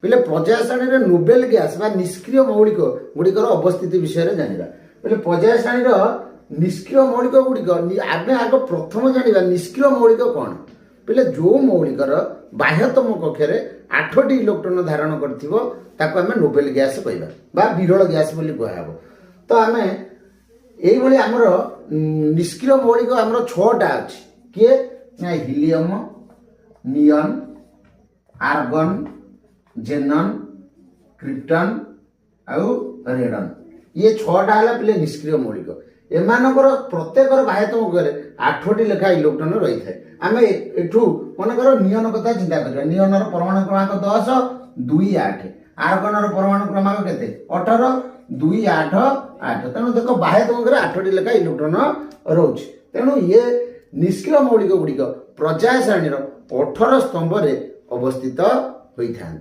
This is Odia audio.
ପିଲେ, ପର୍ଯ୍ୟାୟ ଶ୍ରେଣୀରେ ନୋବେଲ ଗ୍ୟାସ୍ ବା ନିଷ୍କ୍ରିୟ ମୌଳିକ ଗୁଡ଼ିକର ଅବସ୍ଥିତି ବିଷୟରେ ଜାଣିବା। ବୋଲେ ପର୍ଯ୍ୟାୟ ଶ୍ରେଣୀର ନିଷ୍କ୍ରିୟ ମୌଳିକ ଗୁଡ଼ିକ, ଆମେ ଆଗ ପ୍ରଥମ ଜାଣିବା ନିଷ୍କ୍ରିୟ ମୌଳିକ କ'ଣ। ପିଲେ, ଯୋଉ ମୌଳିକର ବାହ୍ୟତମ କକ୍ଷରେ 8ଟି ଇଲେକ୍ଟ୍ରନ ଧାରଣ କରିଥିବ, ତାକୁ ଆମେ ନୋବେଲ ଗ୍ୟାସ୍ କହିବା ବା ବିରଳ ଗ୍ୟାସ୍ ବୋଲି କୁହାହବ। ତ ଆମେ ଏଇଭଳି ଆମର ନିଷ୍କ୍ରିୟ ମୌଳିକ ଆମର 6ଟା ଅଛି। କିଏ ନା ହିଲିୟମ, ନିଅନ, ଆର୍ଗନ, ଜେନନ୍, କ୍ରିପ୍ଟନ ଆଉ ରେଡନ୍। ଇଏ 6ଟା ହେଲା ପିଲେ ନିଷ୍କ୍ରିୟ ମୌଳିକ। ଏମାନଙ୍କର ପ୍ରତ୍ୟେକର ବାହ୍ୟତମ କକ୍ଷରେ 8ଟି ଲେଖା ଇଲେକ୍ଟ୍ରନ ରହିଥାଏ। ଆମେ ଏଠୁ ମନେକର ନିଅନ କଥା ଚିନ୍ତା କରିବା। ନିଅନର ପରମାଣୁ କ୍ରମାଙ୍କ 10, 2, 8। ଆର୍ଗନର ପରମାଣୁ କ୍ରମାଙ୍କ କେତେ? 18, 2, 8, 8। ତେଣୁ ଦେଖ, ବାହ୍ୟତମ କକ୍ଷରେ 8ଟି ଲେଖା ଇଲେକ୍ଟ୍ରନ ରହୁଛି। ତେଣୁ ଇଏ ନିଷ୍କ୍ରିୟ ମୌଳିକ ଗୁଡ଼ିକ ପର୍ଯ୍ୟାୟ ଶ୍ରେଣୀର 18 ସ୍ତମ୍ଭରେ ଅବସ୍ଥିତ ହୋଇଥାନ୍ତି।